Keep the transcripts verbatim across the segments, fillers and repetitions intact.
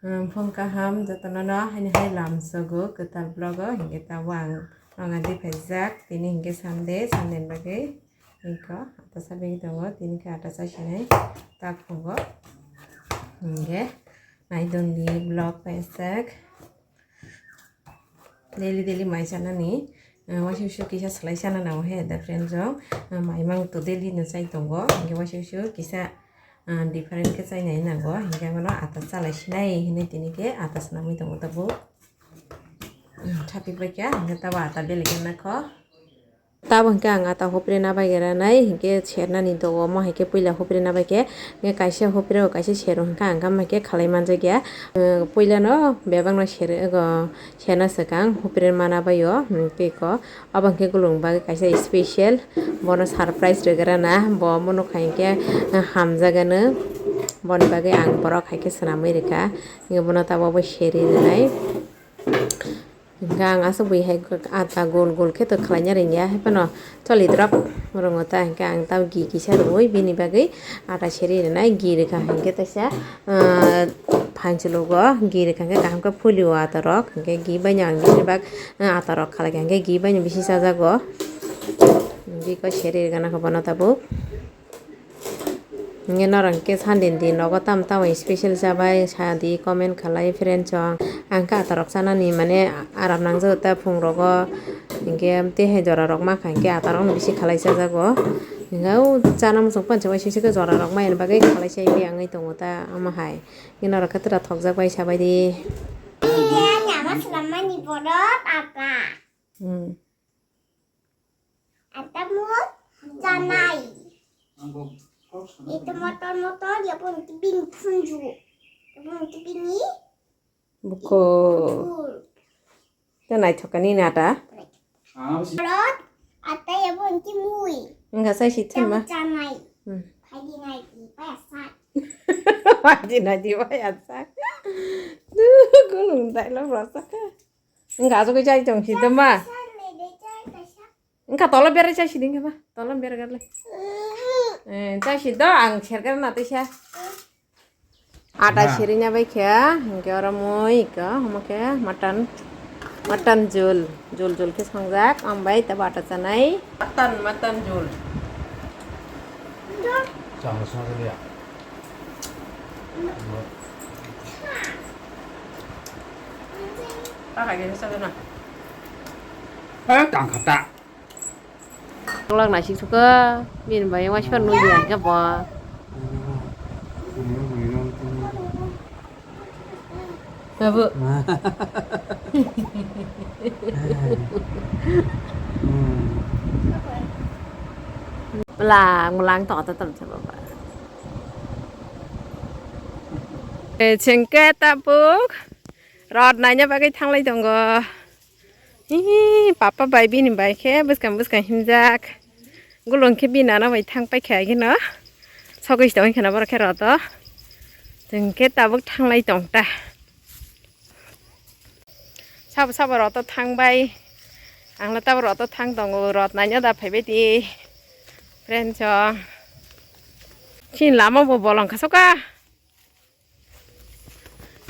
Phung kaham jotono no haini hai lamsogo kwtal vlog o, hinkhe tabuk ang nongna di phaijak, tini hinkhe Sunday, Sunday ni bagwi hinkhe ata sabigwi tongo, tini khe ata chasinai tak phungo hinkhe naitongdi vlog paijak. Daily daily mai chanani, ah, waisa waisa kisa salai chana nango he da friend rok, ah, mai mang to daily no chai tongo, hinkhe waisa waisa kisa, ah, different khe chainai nango, hinkhe bono ata chalai sinai hinui tini khe ata swnamwi tongo tabuk. Hmm, thapik bai kha, hinkhe tabo ata belai khe nakho. Tabo hinkhe ang ata hopre na bai khe ranai, hinkhe sernani dogo omo hinkhe puila hopre na bai khe, hinkhe kaisa hopre o kaisa sero hinkhe ang gama khe khalai manjak ya. Eh, puila no bebak no sero, ego, sena swkang hopre mana bai o, hmm, tei ko. Obo hinkhe gulung bagwi kaisa special, bono surprise rwgra na, bo omo nukha hinkhe, eh, hamjagano, boni bagwi ang borok haikhe swnamwi rwkha, hinkhe bono tabuk bo seri rwnai. Hinkhe ang aswk bui hai ata gol gol khe to khlaina rwngya, haiphano choli drop rwngo ta, hinkhe ang tamo gi kisa rwui bini bagwi ata seri rwnai, gi rwkha hinkhe teisa, ah, phanchwlogo gi rwkha hinkhe kaham khe phulio atorok, hinkhe gi baino ang bini bak, ah, atorok khalai hinkhe gi baino bisi chajago, biko seri rwgana khe bono tabuk. Hinkhe norok hinkhe Sunday ni nogo tamo tamo special chabai sadi comment khalai friend chong. Ang khe atarok chanani mane aram nangjago ta phung rogo. Hinkhe tei hai jora rok mankha hinkhe atarok no bisi khalai chajago. Hinkhe o chana muchung pansa waisa se khe jora rok maya ni bagwi khalai chai wngwi tongo ta omo hai. Hinkhe norok khe tura thokjak bai sabai di. Ini nama selamani borok apa? Hmm. Ata mo chanai. Ito motor motor ya pun tibin sunju. Ya pun tibini. Buko. Buko. Ta naithok kani na ta? Rot, ata ya pun timui. Wngkha sai si thumma. Chanai. Hmm. Phaidi nai di payasa. Phaidi nai di payasa. Duh, gulung dai lo rasa ka. Wngkha aswk khe chai tong si tongma. Wngkha tolo berai chai si di wngkha ba. Tolo berai garle. Eh, chai si do ang serkar na teisa. Ata siri na bai kha, hinkhe oro mui kha, omo khe mutton, mutton jul, jul jul khe songjak, ambai tei bata chanai. Mutton, mutton jul. Chang song ya. Pakha khe sa na. Eh, tang kha ta. Tolak nasi suka, bin bai waisa nui ya ke bo. Abu. Lang, lang to to tam sa baba. Eh, chengke tabuk. Rot naina bagwi thanglai tongo. Hi, papa bai bini bai khe bwskang bwskang himjak. Gulung khe bini nana bai thang paikha gino. Sogwi tong kheno borok khe roto. Chwng khe tabuk thanglai tong ta. Sabo sabo roto thang bai. Ang le tabuk roto thang tongo, rot naina da phaibai di. Friend chong. Chini lama bo bolong kha soka.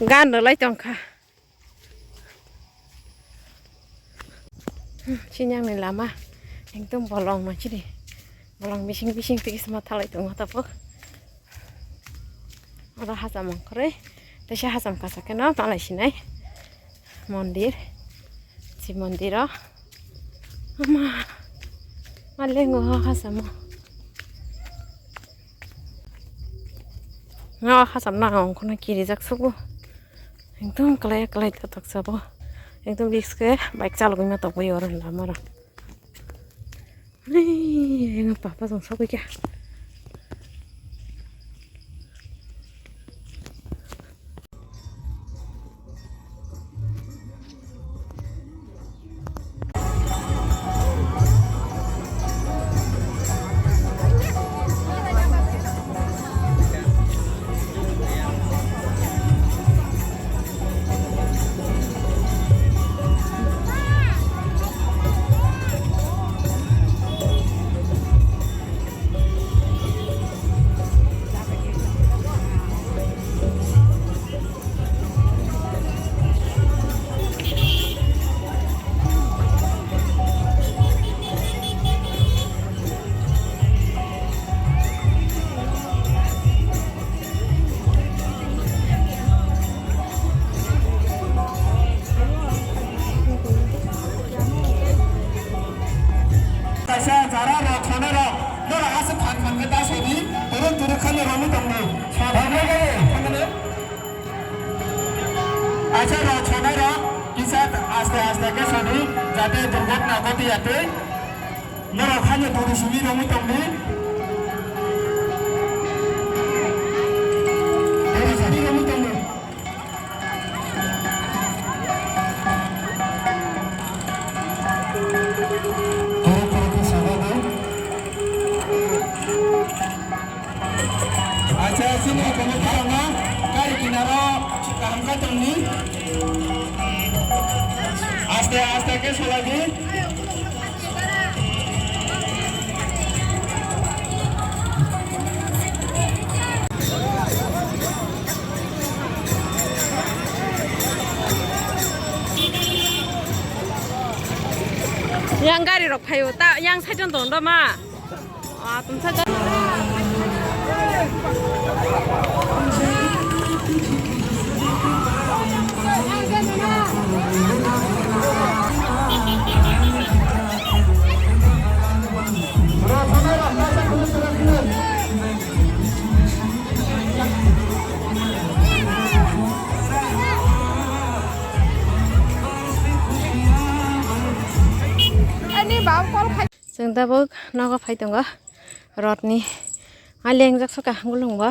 Gan rwlai tongkha. Chini ang ni lama ekdom bolong ma chini. Bolong bising bising tigi sma thalai tongo tabuk. Oro hacham ongkhorwi. Teisa hacham kaisa kheno malai sinai. Mondir. Shiv mondir o. Ama. Malengo ha hachamo. Nga hacham na ongkhorno kirijak sugo. Ekdom kwlai kwlai ta toksa bo. Ekdom risk khe bike chalogwi ma tongwi oro lama rok. Ai, papa jong sogwi kha. Kisa rok sonai rok, kisa aste aste khe sodi, jate durghotna ghoti yatwi. Norok haino duri simi romwi tongdi. Duri simi romwi tongdi. Acha, chini committee rokno gari kinaro kaham khe tongdi. Aste aste khe solai di. Yang gari rok phaio ta, yang side on tondo ma. Ah, tumsa ga- Ani bab call khai. Chwng tabuk nogo phai tongo. Rotni a lengjak soka gulung bo.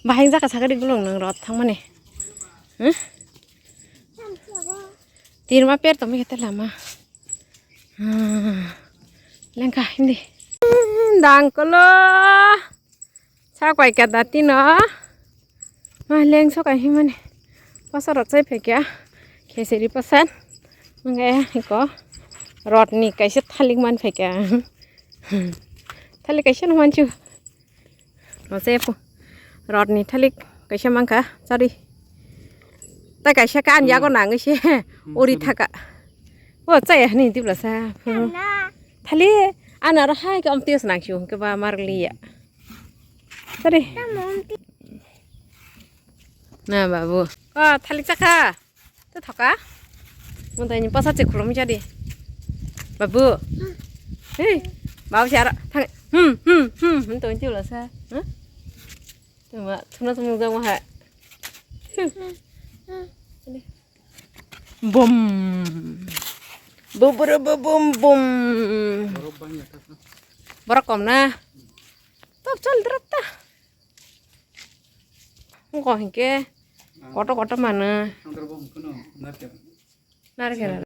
Bahai jaka sakari gulung nang rot thangmani. Hmm? Tirma per tongmi kete lama. Hmm. Lengkha hindi. Dangkolo. Sa koi ka dati no. Ma leng so kai himani. Pasa rot sai phekya. Kheseri pasan. Mangaya iko. Rotni kaisa thalik man phekya. Thalik kaisa no manchu. Mase pu. Rotni thalik kaisa mangkha. Sorry. Ta kaisa kan yago nangwi se. Uri thaka. O chaya hani dibla sa. Thali ana ra hai ka om tios nang chu ke ba mar liya. Tadi. Na babu. Ka thalik chakha. Ta thoka. Mun tani pasa che khulum jadi. Babu. Hei. Babu siara. Thang. Hmm hmm hmm. Mun to inti ulo sa. Hah? Tuma thuna thuna jang ha. Bum. Buburu bubum bum. Borok kom na. Top chol drap ta. Ko hinke koto koto mana. Narikela.